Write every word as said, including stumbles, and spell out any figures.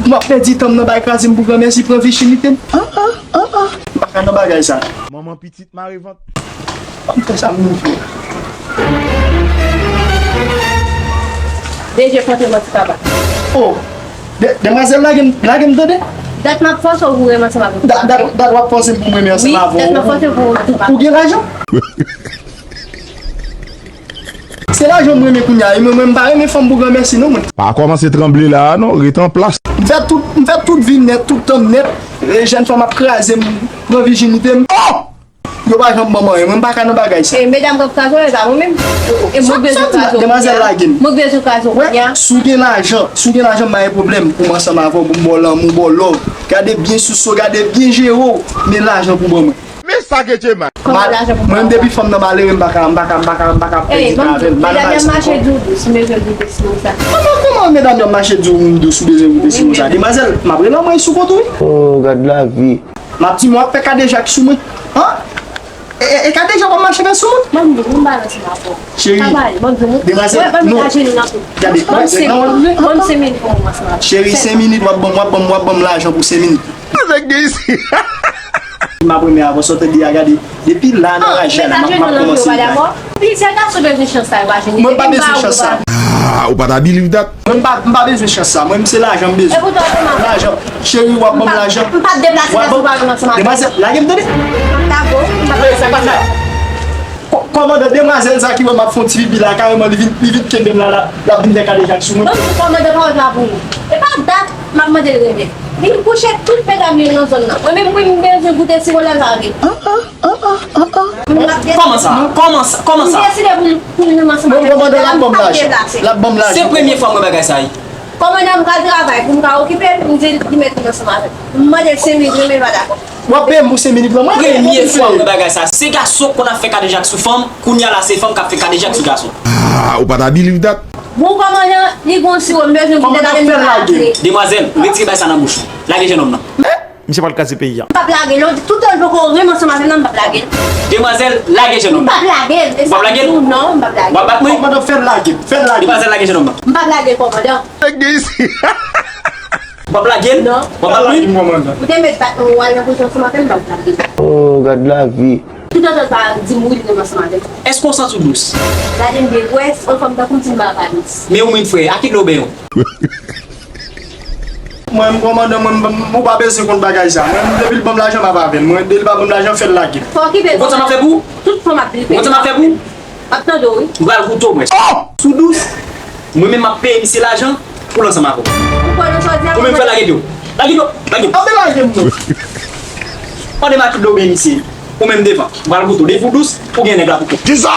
M ap pèdi tan m nan bay kraze m pou granmèsi pran vijinite m. An, an, an, an. M pa ka nan bagay sa. Manman pitit mare vant. Ban m fè sa m vle. Deje fòse manti papa. Oh, de- demwazèl, lage m, lage m tande. Dat m ap fòse w pou renmen ansanm avèk m. Dat, dat, dat w ap fòse m pou m renmen ansanm avè w. Wi, dat m ap fòse w pou renmen ansanm avèk m. Ou gen lajan? Se lajan m renmen kounye a, e mwen, mwen m pa renmen fanm pou granmèsi non, mwen. Pa kòmanse tranble la a non, ret an plas. M fè tout, m fè tout vi nèt, tout tan m nèt, e jèn fanm ap kraze m, pran vijinite m. Oh! Yo pa janm ban m anyen, mwen m pa ka nan bagay sa. E medam k ap kraze w, e pa mwen menm. E mwen k bezwen kraze w. Demwazèl, lage m. Mwen k bezwen kraze w kounye a. Si w gen lajan, si w gen lajan, m pa gen pwoblèm pou m ansanm avè w, pou m ba w lanmou, ba w love. Gade byen sou so, gade byen jere w, men lajan pou ban mwen. Men sa ke Djema. Kòman lajan pou mwen, depi fanm nan malere, m pa ka, m pa ka, m pa ka, m pa ka pèdi tan avè l. M pa nan bagay sa ankò. Medam yo ap mache di w dous, m bezwen goute siwo sa. Kòman, kòman medam yo ap mache di w m dous, ou bezwen goute siwo sa? Demwazèl, m ap rele anmwey sou kont ou wi. Oh, gad lavi. M ap di mwen w ap fè kadejak sou mwen. Han? E, e, e kadejak w ap mache fè sou moun? Ban m di w, m pa nan ti rapò. Cheri, demwazèl, non. Gade, non. Ban m senk minit pou mwen ansanm avè w. Cheri, senk minit, w ap ban m, w ap ban m, w ap ban m lajan pou senk minit. Nèg gen isi. M ap renmen avan sòt de a gade. Depi la nan raje a la, m ap, m ap kòmanse. Plizyè gason bezwen chans sa yo pa jwenn. Mwen pa bezwen chans sa. Ah, ou pa ta believe that. Mwen m pa, m pa bezwen chans sa. Mwen, m se lajan m bezwen. Lajan. Cheri, w ap ban m lajan. M p ap deplase paske w pa renmen ansanm avè m. Demwazèl, lage m tande. M ap lage w. M p ap deplase. Kò-, kòmandan, demwazèl sa ki wè m ap fè yon ti pipi la, kareman li vin, li vin kenbe m la, la, l ap vin fè kadejak sou mwen. Bon, kòmandan, pawòl la pou ou. E pa dat m ap mande l renmen. Vin kouche tout medam yo nan zòn nan. Mwen menm, wi, m bezwen goute siwo la, sa vre. Kòman sa? Kòman sa? Kòman sa? M deside pou m, pou m renmen ansanm avè l. Bon, kòmandan, l ap ban m lajan. L ap ban m lajan. Se premye fwa m wè bagay sa, wi. Kòmandan, m pral travay pou m ka okipe l, m di l li mèt vin ansanm avè m. M mande l senk minit, renmen l pa dakò. W ap peye m pou senk minit lan, mwen. Premye fwa m wè bagay sa. Se gason k konn ap fè kadejak sou fanm, kounye a la se fanm k ap fè kadejak sou gason. Ah, ou pa ta believe that. Bon, kòmandan, li gon siwo, m bezwen goute, gade m pa ka antre. Demwazèl, retire bagay sa nan bouch ou. Lage jennonm nan. Misye pral kraze peyi a. M p ap lage l non, toutan l poko renmen ansanm avè m nan, m p ap lage l. Demwazèl, lage jennonm nan. M p ap lage l. Ou p ap lage l? Non, m p ap lage l. W ap bat mwen? Kòmandan, fè l lage, fè l lage. Demwazèl, lage jennonm nan. M p ap lage l, kòmandan. Nèg gen isi. W ap lage l? Non. W ap bat mwen? Ou te mèt bat mwen, ou al nan prizon ansanm avè m, m p ap lage l. Oh, gad lavi. Toutotan l pa di m wi, li renmen ansanm avè m. Èske w santi w dous? Gade m byen, ou wè, yon fanm tankou m di m pa dous. Men ou menm frè, a ki dlo w benyen w? Mwen, m kòmandan, mwen, m, m, ou pa bezwen konn bagay sa. Mwen, depi l ban m lajan, m ap avè l. Mwen, depi l pa ban m lajan, fè l lage. Fò w okipe l. Ou konn sa m ap fè pou ou? Tout fanm ap blipe. Ou konn sa m ap fè pou ou? M ap tande w, wi. M pral goute w, mwen. Oh! Sou dous. Mwen menm, m ap peye misye lajan pou l ansanm avè w. Ou kwè nan sa w di a? Ou menm fè lage dlo. Lage dlo. Lage dlo. Anben lage m non. Mande m a ki dlo w benyen misye. Ou menm devan. M pral goute w. Depi w dous, ou gen nèg la pou kont. Kisa?